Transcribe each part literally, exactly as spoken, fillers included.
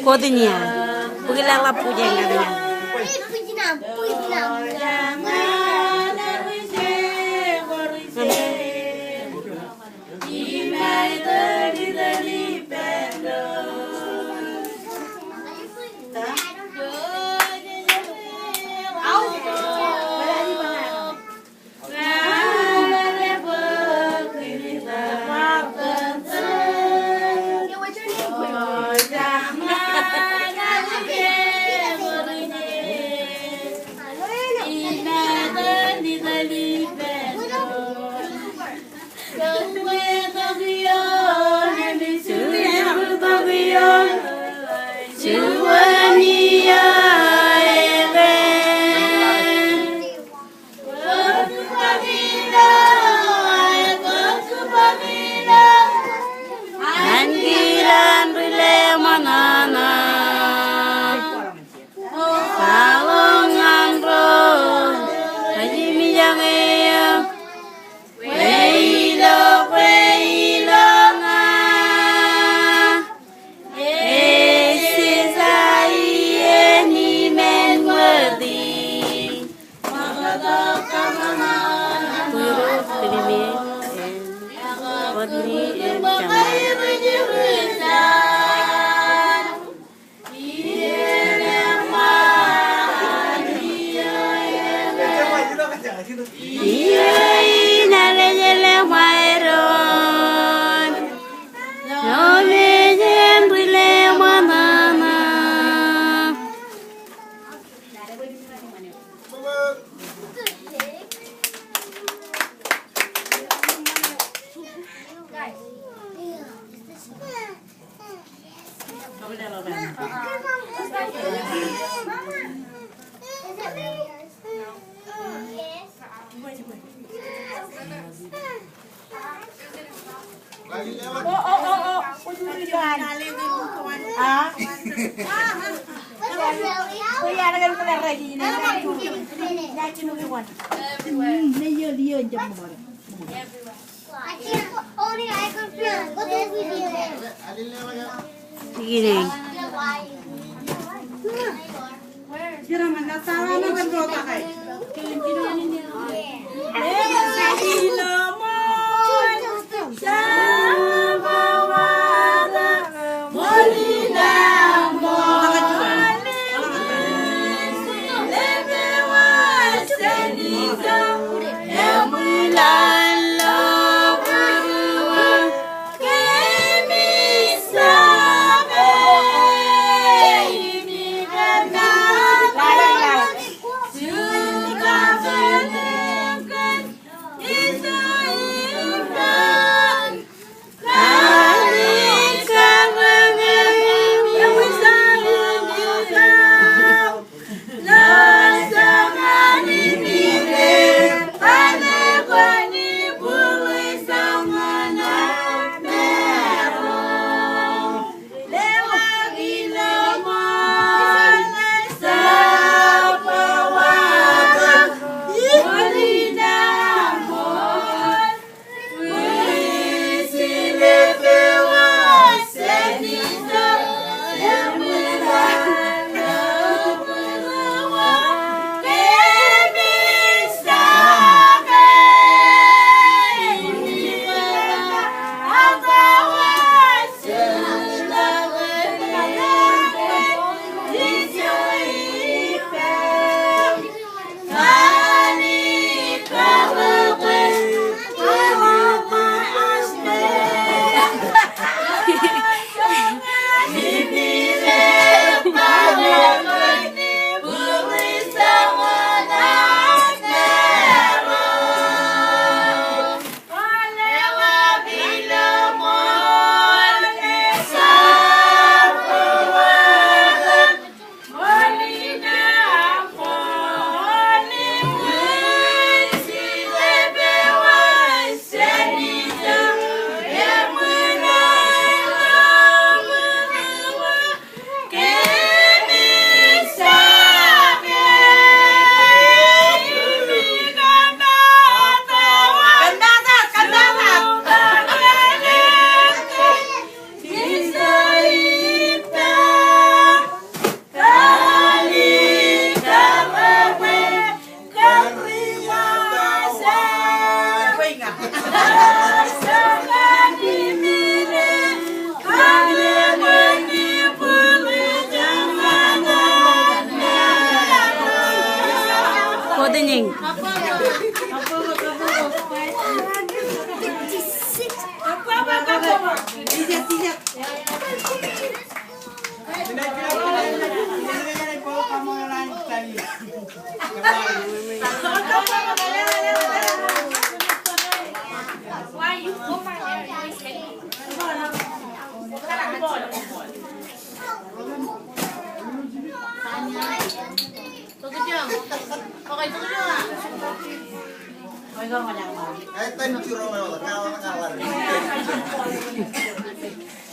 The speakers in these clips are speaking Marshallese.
Kōtni an. Bōk ḷọk ḷap bwijin ñan ñan. Ikijjien.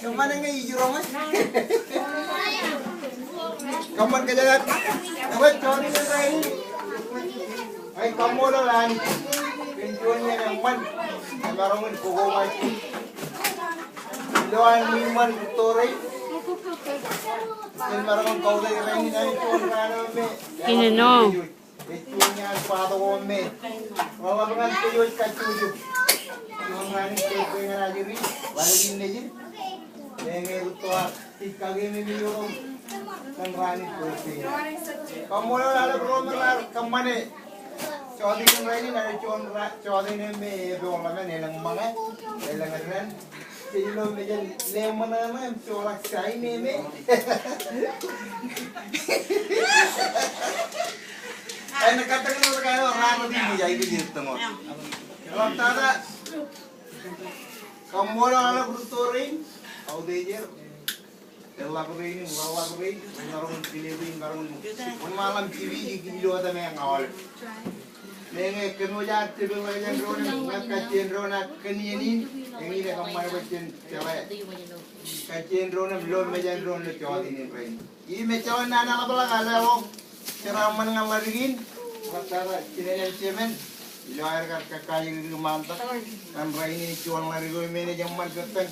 Kōṃṃan ñe ijiroñ. Kōṃṃan kōjatdikdik. Ekwe jọteen in rainin. Ij kaṃṃoolol Anij kōn juon iien eṃṃan emaroñ in kokobaik ilo an ṃwiṃṃan rūtto rein. Emaroñ in kautiej rainin, ej juon raan eo me. Ino. Ej juon iaan pato ko me reḷap ñan kōj kajjojo. Juon raan in kōj ñan ajri, ḷalem in nejin. Meñe rūtto ak ij kakeememej ioon kōn raan in kōj. Kaṃṃoolol aolep ro me raar kōṃṃane jọteen in rainin, ej juon ra-, jọteen eo me epoḷ ḷōmān, elōñ ṃōñā, elōñ eddān. Jej lo mejān leṃōṇōṇō im joḷọk sain eo me. Āinwōt kattōn eo raar ri ṃōj aikuj ej tōñoul. Ḷaptata. Kaṃṃoolol aolep rūtto rein, kautiej er. Eḷap rein im ḷap rein, emaroñ in kile rein, emaroñ in wōnṃaanḷọk jipi ilo etaṃ eo aolep. Meñe kōmij jab tōpar ñan doon im ñan kajjien doon ak kōn iien in, eñin ekōṃṃan bwe jen jeḷā kajjien doon im lo mejān doon ilo jọteen in rainin. Im ejjeḷọk naan eḷapḷọk, eḷap ḷọk jeraaṃṃan ñan ḷaddik in, ḷaptata jined im jemān, ilo aer kar kakajoor ṃaantak ñan rainin, ej juon ḷaddik eo me enaaj eṃṃan kōttan.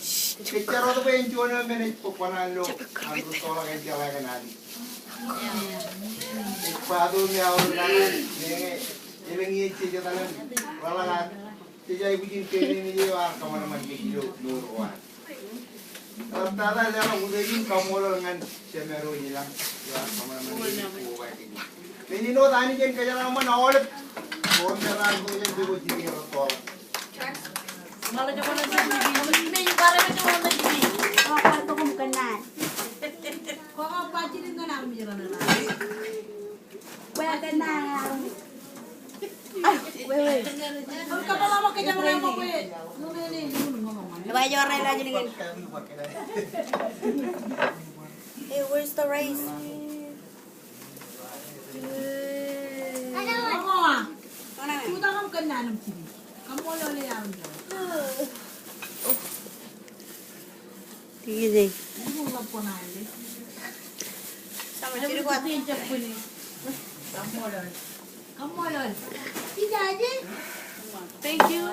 Kōjjeraṃṃan bwe en juon eo me enaaj bōk bōnaan ilo an rūttoḷọk, ej jeḷā kōn Anij. Ej pato me aolep, meñe elōñ iien jej etal im reḷak ak jej aikuj in keememej eo ear kōṃanṃan kōj ilo mour ko an. Ḷaptata leḷọk utiej in kaṃṃoolol ñan Jemāro ilañ eo ear kōṃanṃan kōj. Men in wōt Anij en kōjeraaṃṃan aolep ro me raar itok jān jibwe jidik rūttoḷọk. Hey, where's the rice? Ṇe. Thank you.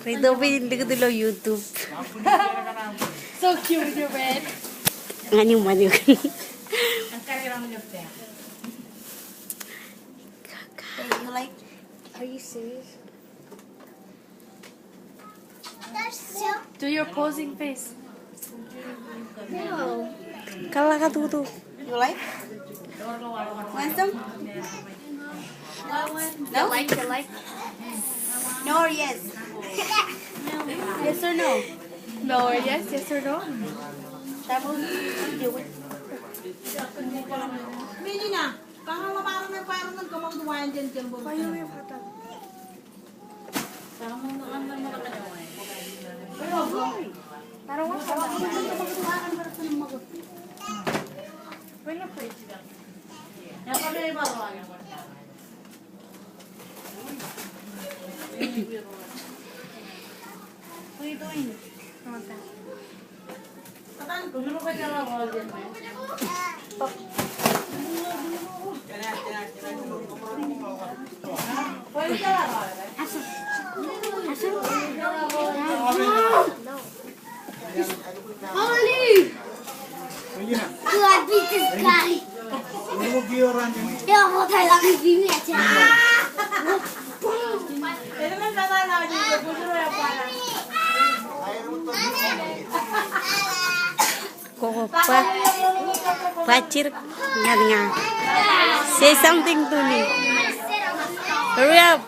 Ri Toby likūt ilo YouTube. So cute, your red. Ñan iṃaan eo. Hey, you like? Are you serious? Do your posing face. No. Kōḷḷā katukutuk. You like? Want some? No? You like, you like? No or yes? Yes or no? No or yes, yes or no? Double. What are you doing? Koko, ba, bajjek ñan ña. Say something to me. Hurry up.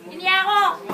Ini ako.